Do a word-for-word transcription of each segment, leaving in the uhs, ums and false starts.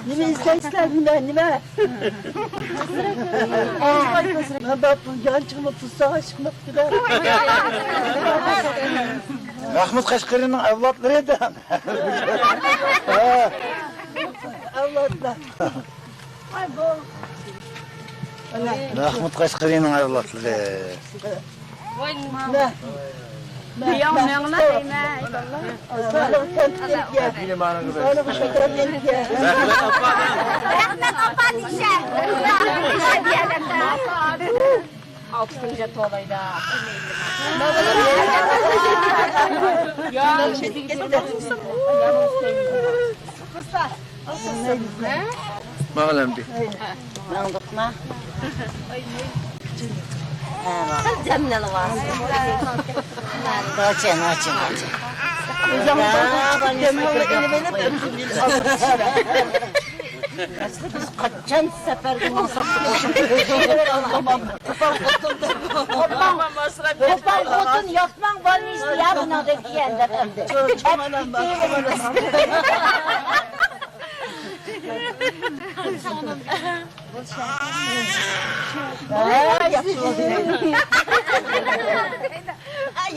نېمە ئىزدەيسىلەر، نېمە، نېمە؟ مەن بار پۇل يانچۇقۇمنى پۇل ساغا چىقماپتۇ-دە. مەخمۇت قەشقىرىنىڭ ئەۋلادلىرى دە. ئەۋلادلار. مەخمۇت قەشقىرىنىڭ ئەۋلادلىرى. رەھمەت ئاپا دېيىشە. ئالتە كۈنگە تولايدا. ماڭىلامدى. ماڭدۇقما؟ جەمنەل بار. ناچە، ناچە، ناچە. ئەسلى بىز قاچان سەپەرگە ماڭساق، قوپال خوتۇن، قوپال خوتۇن ياتماڭ، بولمىش يا بۇنىڭدەك دېگەن دەپ ئەمدى.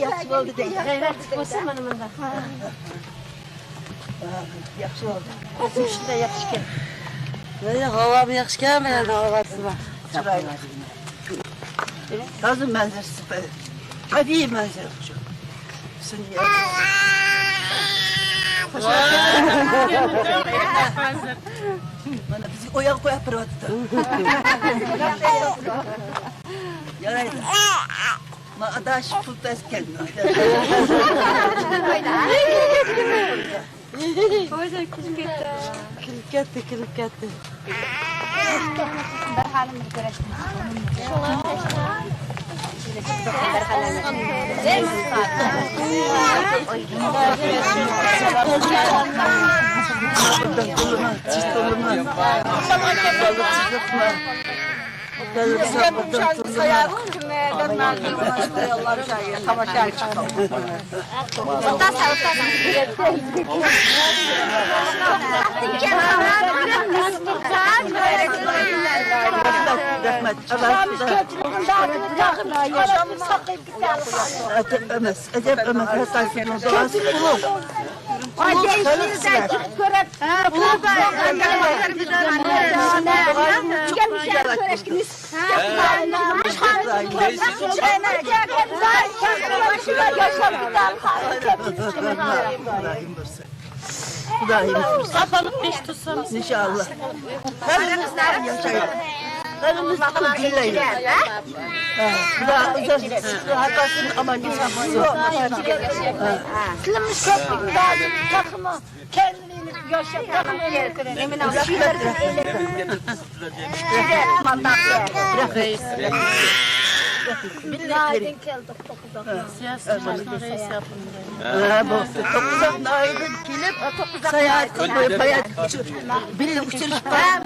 ياخشى بولدى دەيدۇ. غەيرەتلىك بولسا مانا مۇنداق. ياخشى بولدى. شۇنداق ياخشىكەن. ھاۋامۇ ياخشىكەن، مانا ھاۋاسى بار. چىرايلىق. تازا مەنزىرىسى، تەبىئىي مەنزىرە شۇ. مانا بىزگە ئوياق قويۇپ بېرىۋاتىدۇ. يارايدۇ. ما ئاداش پۇل تەسكەن. كۈلۈپ كەتتى، كۈلۈپ كەتتى. رەھمەت. ئەجەب ئەمەس، ئەجەب ئەمەس. ھەتتا سىزنىڭ دۇئاسى قۇلۇق. خۇدايىم. ساپالىق بېشى تۇتسۇن. ئىنشائاللا. ھەممىمىز ياشايلى. ھەممىمىز گۈللەيلى. ھە، خۇدا ئۇزاق ھەققاسىدىن ئامان ياشاپ. كەلدى ياشاپ، تېخىمۇ ئۆمۈر كۆرەيلى. رەھمەت. رەئىس. سىياسىي جۇملاشنىڭ رەئىسى ئاپىمىز. ھە، بولدى. توققۇزاق ناھىيەدىن كېلىپ، ساياھەت قىلىپ، بايا بىللە ئۇچرىشىپ قالدۇق.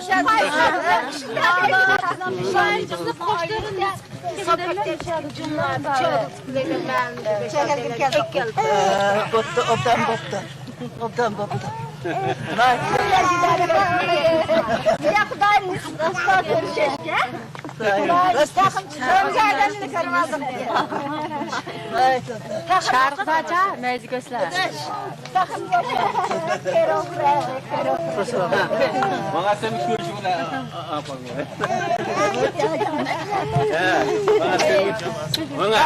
ھە، بوپتۇ، ئوبدان بوپتۇ. ئوبدان بوپتۇ. يا خۇدايىم، راسلا كۆرۈشەيلى. شارىقتا چا، مەيزى كۆسلەر. ماڭا سەن كۆرۈشۈڭ بىلەن ئاپاڭ. ماڭا.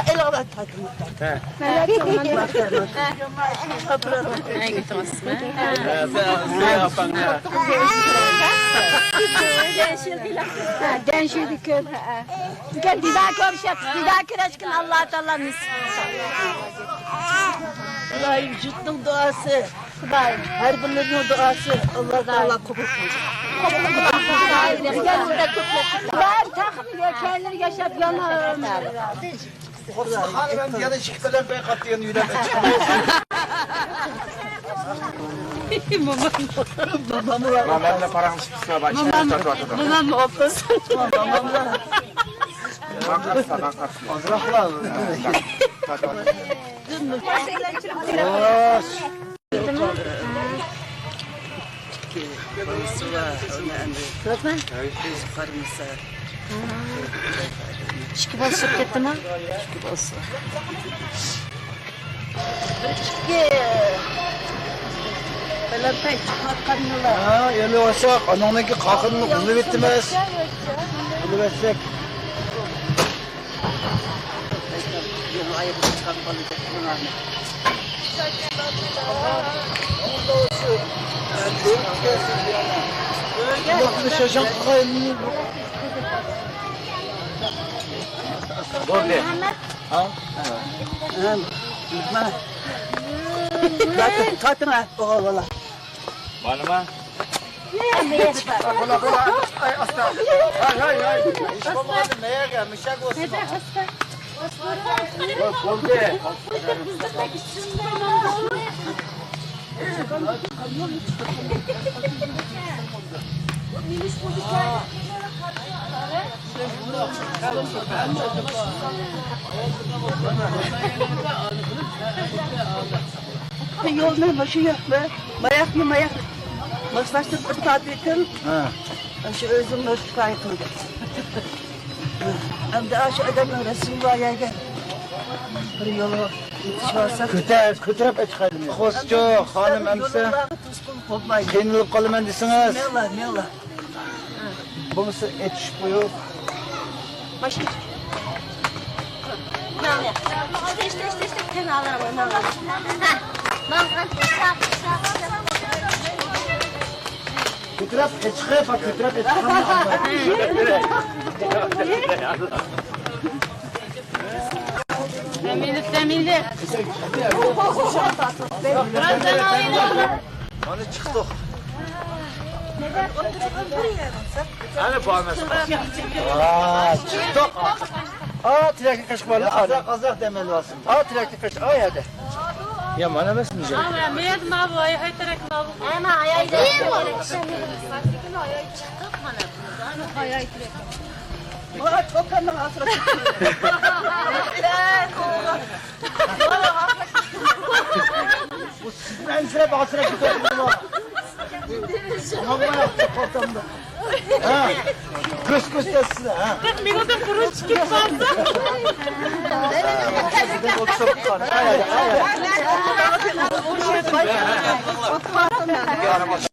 دەنشىدە كۆپ. بۈگۈن دىدا كۆرۈشۈپ، دىدا كۆرۈشكىن ئاللا تائالا نېسىپ قىلسۇن. ئىلاھىم، جۇتنىڭ دۇئاسى، خۇدايىم، ھەر بىرلىرىنىڭ دۇئاسى ئاللا تائالا قوبۇل قىلسۇن. خۇدايىم تېخىمۇ كەينىلەر ياشاپ يەنە ئۆمۈر. خانىم، يەنە ئىككى قەدەم بەك قاتتىق يەنە يۈرەمەن. مومام. مومام بىلەن پاراڭلىشىپ تۇرسا، باش تارتىۋاتىدۇ. مومام ئوپۇز. مومام. ئازراقلا. خوش. بالىسى بار، ئۇنى ئەمدى ئۆزى قارىمىسا. ئىككى بالىسى بولۇپ كەتتىما؟ ئىككى بالىسى. بىر ئىككى پەلەمپەي چىقىۋاتقانلا. ھا، ئېلىۋالساق، ئانىڭنىڭكى قاقىنىنى ئۇلىۋېتىمىز. ئۇلىۋەتسەك. بولدى. ھا؟ تارتىڭ، تارتىڭ، ھە، ئوغۇل بالا. مانىما؟ بولا، بولا، ئاي، ئاستا. ھاي، ھاي، ھاي. ھېچ بولمىغاندا مەيەرگە، مۇشەگە بولسۇن. بولدى. يولنى مۇشۇ ياقنى، ماياقنى ماياق ماسلاشتۇرۇپ بىر تارتىۋېتىڭ. ھە. شۇ ئۆزۈم نوتىفىكاي قىلدىم. ئەمدى ئاشۇ ئادەمنىڭ رەسىمى بار يەرگە بىر يولغا يېتىشىۋالساق. كۆتە-، كۆتۈرۈپ ئېچىقايلى. خوسچۇ خانىم ئەمسە. يوللارغا توسقۇن بولمايدۇ. قىينىلىپ قالىمەن دېسىڭىز. مەنلا، مەنلا. بولمىسا ئېچىشىپ قويۇپ. ماشىنا. ماڭا. تېز، تېز، تېز، تېز. تېز ئالىرىڭ، ماڭا. ھە. ماڭغان. كۆتۈرۈپ ئېچىقىپ، كۆتۈرۈپ ئېچىققان. تەمىنلىك، تەمىنلىك. مانا چىقتۇق. ئەنە بارمىسىڭىز. ھا، چىقتۇق. ھا، تىلەكنى قېچىپ بارلىق. ئازراق، ئازراق دەم ئېلىۋالسۇن. ھا، تىلەكنى قېچىپ، ئاي ھەدە. يامان ئەمەس، نىجات. ئەمە، مەن ماۋۇ، ئاي، ھاي تىلەك ماۋۇ. ئەمە، ئاي، ئاي، ئاي، ئاي. مانا، چوكاننىڭ ئاسرىتى. بۇ سىزنى ئەنسىرەپ، ئاسراپ كېتىۋاتىدۇ. ئاڭلىمايۋاتىدۇ قالتامدا. ھە؟ كۆز-كۆز دەيسىز، ھە؟ قىرىق مىنۇتتىن بۇرۇن چىقىپ قالسا.